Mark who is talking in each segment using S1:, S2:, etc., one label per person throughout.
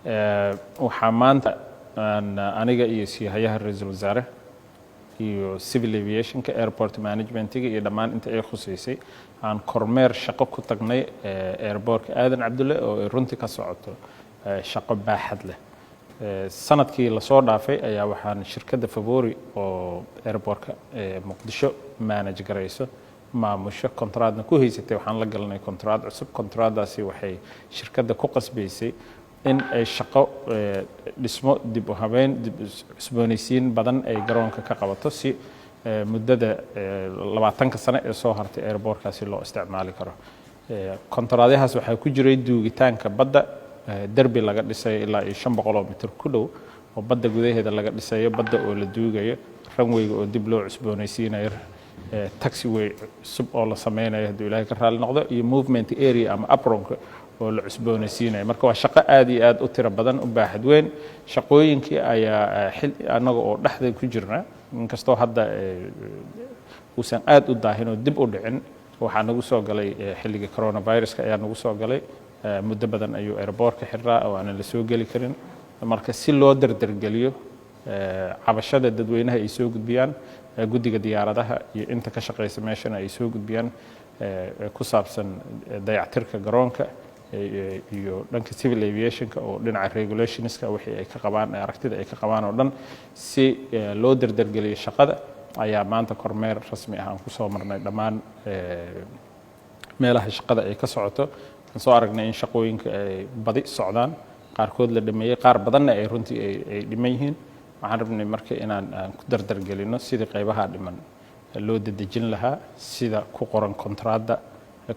S1: Waxaa maanta aan aniga iyo siihayaha ra-iisul wasaare iyo civil aviationka, airport managementiga iyo dhammaan inta ay khuseysay aan kormeer shaqo ku tagnay airportka Aadan Cabdulle, oo ay runtii ka socoto shaqo baaxad leh. Sanadkii lasoo dhaafay ayaa waxaan shirkadda Favori oo airportka Muqdisho manage garayso, maamusho, kontraadna ku haysatay, waxaan la galnay kontraad cusub. Kontraadaasi waxay shirkadda ku qasbaysay in ay shaqo dhismo, dib u habeyn, dib cusboonaysiin badan ay garoonka ka qabato, si muddada 20-ka sano ee soo hartay airportkaasi loo isticmaali karo. Kontraadyahaas waxaa ku jiray duugitaanka badda, derbi laga dhisay ilaa iyo 500 oo mitir ku dhow oo badda gudaheeda laga dhisayo, badda oo la duugayo, runwayga oo dib loo cusboonaysiinayo, taxiway cusub oo la sameynayo, hadduu Ilaahay ka raali noqdo, iyo movement area ama apronka oo la cusboonaysiinayo. Marka waa shaqo aad iyo aad u tiro badan, u baaxad weyn. Shaqooyinkii ayaa xil annaga oo dhexda ku jirna, inkastoo hadda uusan aad u daahin oo dib u dhicin, waxaa nagu soo galay xilliga coronaviruska ayaa nagu soo galay. Muddo badan ayuu airportka xirraa oo aanan la soo geli karin. Marka si loo dardargeliyo cabashada dadweynaha ay soo gudbiyaan, guddiga diyaaradaha iyo inta ka shaqeysa meeshana ay soo gudbiyaan, ku saabsan dayactirka garoonka iyo dhanka civil aviationka oo dhinaca regulationska wixii ay ka qabaan, aragtida ay ka qabaan oo dhan, si loo dardargeliyo shaqada, ayaa maanta kormeer rasmi ah aan kusoo marnay dhammaan meelaha shaqada ay ka socoto. Waxaan soo aragnay in shaqooyinka ay badi socdaan, qaarkood la dhameeyey, qaar badanna ay runtii ay dhiman yihiin. Waxaan rabnay marka inaan aan ku dardargelino sidii qaybaha dhiman loo dedejin lahaa, sida ku qoran kontraadda,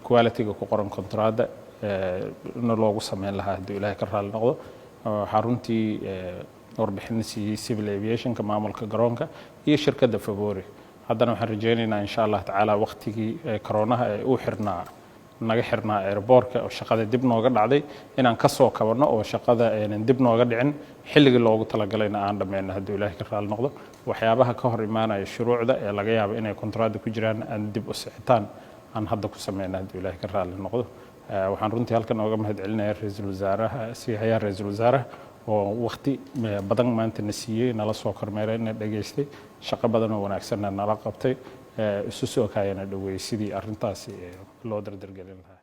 S1: quality-ga ku qoran kontraadda na loogu sameyn lahaa, hadduu Ilaahay ka raali noqdo. Waxaa runtii warbixin siiyey civil aviationka, maamulka garoonka iyo shirkadda Favori. Haddana waxaan rajaynaynaa, insha Allah tacaala, waqtigii coroonaha ee uu xirnaa, naga xirnaa airportka oo shaqada dib nooga dhacday, inaan ka soo kabanno oo shaqada aynan dib nooga dhicin, xilligii loogu talagalayna aan dhammayno, hadduu Ilaahay ka raali noqdo. Waxyaabaha ka hor imaanaya shuruucda ee laga yaabo inay kontraadda ku jiraan aan dib u sixitaan aan hadda ku sameyno, hadduu Ilaahay ka raali noqdo. Waxaan runtii halkan ooga mahad celinaya ra-iisul wasaaraha, siihayaha ra-iisul wasaaraha, oo waqti badan maanta na siiyey, nala soo kormeeray, na dhageystay, shaqo badan oo wanaagsanna nala qabtay, isu soo kaayana dhaweeyey sidii arrintaasi loo dardargelin lahaa.